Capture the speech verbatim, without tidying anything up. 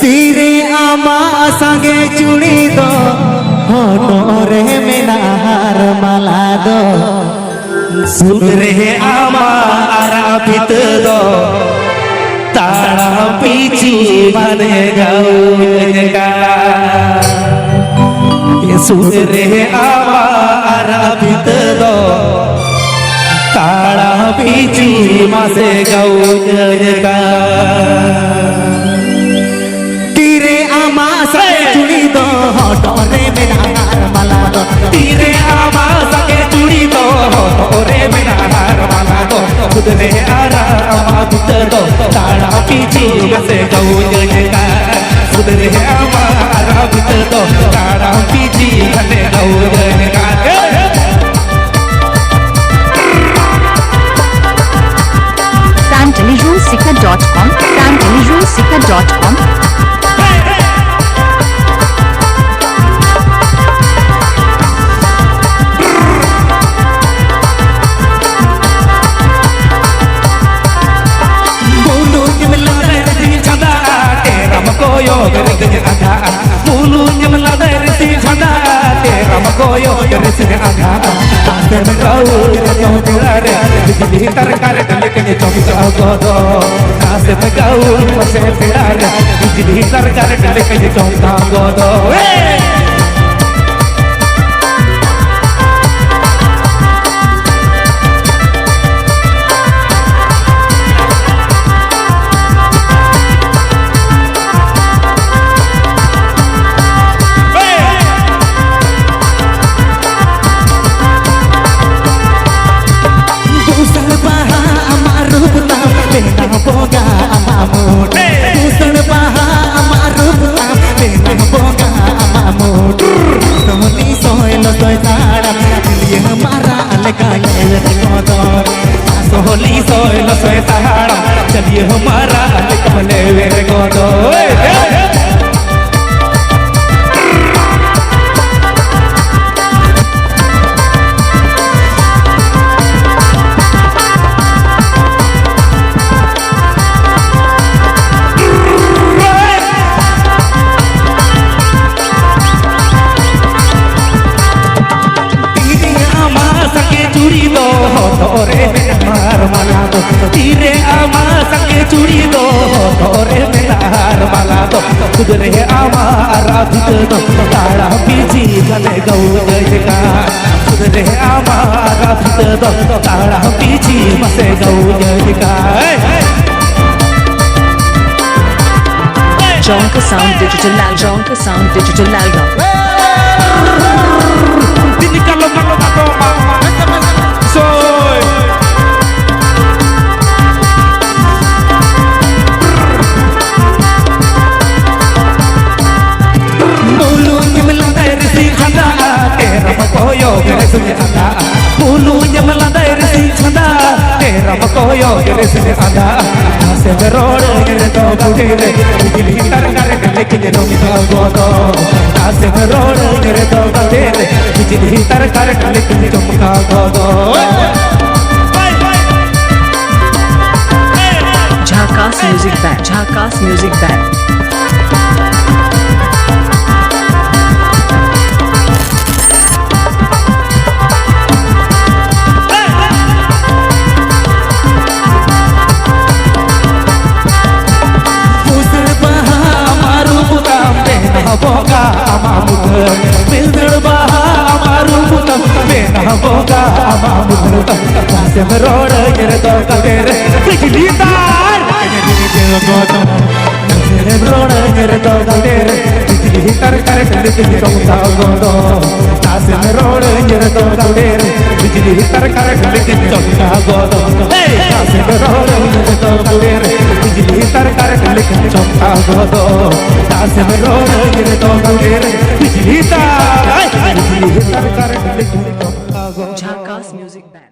ᱛᱤᱨᱮ ᱟᱢᱟᱜ ᱥᱟᱸᱜᱮ ᱪᱩᱲᱤ ᱫᱚ, ᱦᱚᱴᱚᱜ ᱨᱮ ᱢᱮᱱᱟᱜ ᱦᱟᱨ ᱢᱟᱞᱟ ᱫᱚ᱾ ᱥᱩᱫ ᱨᱮ ᱟᱢᱟᱜ ᱟᱨᱟᱜ ᱯᱷᱤᱛᱟᱹ ᱫᱚ, ᱛᱟᱲᱟᱢ ᱯᱤᱪᱷᱤ ᱢᱟᱱᱮ ᱜᱟᱹᱣᱟᱹᱧ ᱠᱟᱱᱟ᱾ ᱥᱩᱫ ᱨᱮ ᱟᱢᱟᱜ ᱟᱨᱟᱜ ᱯᱷᱤᱛᱟᱹ ᱫᱚ, ᱛᱟᱲᱟᱢ ᱯᱤᱪᱷᱤ ᱢᱟᱥᱮ ᱜᱟᱹᱣᱟᱹᱧ ᱠᱟᱱᱟ᱾ ᱛᱤᱨᱮ ᱟᱢᱟᱜ ᱥᱟᱸᱜᱮ ᱪᱩᱲᱤ ᱫᱚ, ᱦᱚᱴᱚᱜ ᱨᱮ ᱢᱮᱱᱟᱜ ᱦᱟᱨ ᱢᱟᱞᱟ ᱫᱚ᱾ ᱛᱤᱨᱮ ᱟᱢᱟᱜ ᱥᱟᱸᱜᱮ ᱪᱩᱲᱤ ᱫᱚ, ᱦᱚᱴᱚᱜ ᱨᱮ ᱢᱮᱱᱟᱜ ᱦᱟᱨ ᱢᱟᱞᱟ ᱫᱚ᱾ ᱥᱩᱫ ᱨᱮ ᱟᱨᱟᱜ ᱟᱢᱟᱜ ᱵᱤᱛᱟᱹ ᱫᱚ, ᱛᱟᱲᱟᱢ ᱯᱤᱪᱷᱤ ᱢᱟᱥᱮ ᱜᱟᱹᱣᱟᱹᱧ ᱠᱟᱱᱟ᱾ ᱥᱩᱫ ᱨᱮ ᱟᱢᱟᱜ ᱟᱨᱟᱜ ᱵᱤᱛᱟᱹ ᱫᱚ, ᱛᱟᱲᱟᱢ ᱯᱤᱪᱷᱤ ᱢᱟᱥᱮ ᱜᱟᱹᱣᱟᱹᱧ ᱠᱟᱱᱟ᱾ Santalijunsika dot com, santalijunsika dot com. ᱵᱩᱞᱩᱝ ᱮᱢ ᱞᱟᱫᱮ ᱨᱮ ᱪᱷᱟᱫᱟ, ᱛᱮᱨᱟᱢ ᱠᱚᱭᱚᱜ ᱨᱮ ᱟᱫᱷᱟ᱾ ᱵᱩᱞᱩᱝ ᱮᱢ ᱞᱟᱫᱮ ᱨᱮ ᱪᱷᱟᱫᱟ, ᱛᱮᱨᱟᱢ ᱠᱚᱭᱚᱜ ᱨᱮ ᱟᱫᱷᱟ᱾ ᱟᱥᱮᱢ ᱜᱟᱹᱣ ᱨᱮ ᱡᱚᱢ ᱵᱮᱲᱟ ᱨᱮ, ᱵᱤᱡᱽᱞᱤ ᱛᱟᱨᱠᱟᱨ ᱞᱮᱠᱟᱧ ᱪᱚᱢᱠᱟᱣ ᱜᱚᱫᱚᱜ᱾ ᱟᱥᱮᱢ ᱜᱟᱹᱣ ᱯᱟᱥᱮ ᱵᱮᱲᱟ ᱨᱮ, ᱵᱤᱡᱽᱞᱤ ᱛᱟᱨᱠᱟᱨ ᱞᱮᱠᱟᱧ ᱪᱚᱢᱠᱟᱣ ᱜᱚᱫᱚᱜ᱾ ᱫᱩᱥᱟᱹᱲ ᱵᱟᱦᱟ ᱟᱢᱟᱜ ᱨᱩᱯ ᱛᱟᱢ, ᱞᱮᱸᱜᱟ ᱵᱚᱸᱜᱟ ᱟᱢᱟᱜ ᱢᱩᱸᱰ᱾ ᱫᱩᱥᱟᱹᱲ ᱵᱟᱦᱟ ᱟᱢᱟᱜ ᱨᱩᱯ ᱛᱟᱢ, ᱞᱮᱸᱜᱟ ᱵᱚᱸᱜᱟ ᱟᱢᱟᱜ ᱢᱩᱸᱰ᱾ ᱥᱚᱦᱞᱤ ᱥᱚᱭᱞᱚ ᱥᱚᱭ ᱛᱟᱲᱟᱢ, ᱪᱤᱞᱤᱭᱟᱹ ᱢᱟᱨᱟᱜ ᱞᱮᱠᱟ ᱧᱮᱞ ᱨᱮ ᱠᱚᱫᱚ᱾ ᱥᱚᱦᱞᱤ ᱥᱚᱭᱞᱚ ᱥᱚᱭ ᱛᱟᱲᱟᱢ, ᱪᱤᱞᱤᱭᱟᱹ ᱢᱟᱨᱟᱜ ᱞᱮᱠᱟ ᱧᱮᱞ ᱨᱮ ᱠᱚᱫᱚ᱾ ᱟᱢᱟᱜ ᱨᱟᱯᱷᱤᱛ ᱫᱚ ᱛᱟᱲᱟᱢ ᱯᱤᱪᱷᱤ ᱜᱟᱱᱮ ᱜᱟᱹᱣᱡᱟᱹᱭ ᱠᱟᱱ᱾ ᱥᱩᱫ ᱨᱮ ᱟᱢᱟᱜ ᱨᱟᱯᱷᱤᱛ ᱫᱚ ᱛᱟᱲᱟᱢ ᱯᱤᱪᱷᱤ ᱢᱟᱥᱮ ᱜᱟᱹᱣᱡᱟᱹᱭ ᱠᱟᱱ᱾ Jonker Sound Digital Lal, Jonker Sound Digital Lal. Dini kalo kalo kalo. Soy. Bulu nyemel ladai resi khanda, tera makoyo gere sunye khanda. Bulu nyemel ladai resi khanda, tera makoyo gere sunye khanda. Ase beror gere to gere, bijli tar kar kar ke jero mi godo. Ase beror gere to gere, bijli tar kar kar ke chomka godo. Jhakass Music Band, Jhakass Music Band. ᱯᱩᱥᱟᱹᱲ ᱵᱟᱦᱟ ᱟᱢᱟᱜ ᱨᱩᱯ ᱛᱟᱢ, ᱢᱮᱱᱟᱜ ᱵᱚᱸᱜᱟ ᱟᱢᱟᱜ ᱢᱩᱴᱷᱟᱹᱱ᱾ ᱯᱤᱞᱫᱟᱹᱲ ᱵᱟᱦᱟ ᱟᱢᱟᱜ ᱨᱩᱯ ᱛᱟᱢ, ᱢᱮᱱᱟᱜ ᱵᱚᱸᱜᱟ ᱟᱢᱟᱜ ᱢᱩᱴᱷᱟᱹᱱ᱾ ᱱᱟᱥᱮᱢ ᱨᱚᱲᱟᱹᱧ ᱨᱮᱫᱚ ᱜᱟᱛᱮ ᱨᱮ ᱵᱤᱡᱽᱞᱤ ᱛᱟᱨ᱾ ᱱᱟᱥᱮᱢ ᱨᱚᱲᱟᱹᱧ ᱨᱮᱫᱚ ᱜᱟᱛᱮ ᱨᱮ ᱵᱤᱡᱽᱞᱤ ᱛᱟᱨ ᱠᱟᱨᱮᱱᱴ ᱞᱮᱠᱟᱧ ᱪᱚᱢᱠᱟᱣ ᱜᱚᱫᱚᱜ᱾ ᱱᱟᱥᱮᱢ ᱨᱚᱲᱟᱹᱧ ᱨᱮᱫᱚ ᱜᱟᱛᱮ ᱨᱮ ᱵᱤᱡᱽᱞᱤ ᱛᱟᱨ ᱠᱟᱨᱮᱱᱴ ᱞᱮᱠᱟᱧ ᱪᱚᱢᱠᱟᱣ ᱜᱚᱫᱚᱜ᱾ ᱦᱮ! ᱱᱟᱥᱮᱢ ᱨᱚᱲᱟᱹᱧ ᱨᱮᱫᱚ ᱜᱟᱛᱮ ᱨᱮ ᱵᱤᱡᱽᱞᱤ ᱛᱟᱨ ᱠᱟᱨᱮᱱᱴ ᱞᱮᱠᱟᱧ ᱪᱚᱢᱠᱟᱣ ᱜᱚᱫᱚᱜ᱾ ᱱᱟᱥᱮᱢ ᱨᱚᱲᱟᱹᱧ ᱨᱮᱫᱚ ᱜᱟᱛᱮ ᱨᱮ ᱵᱤᱡᱽᱞᱤ ᱛᱟᱨ, ᱵᱤᱡᱽᱞᱤ ᱛᱟᱨ ᱠᱟᱨᱮᱱᱴ ᱞᱮᱠᱟᱧ ᱪᱚᱢᱠᱟᱣ ᱜᱚᱫᱚᱜ᱾ Jhakass Music Band.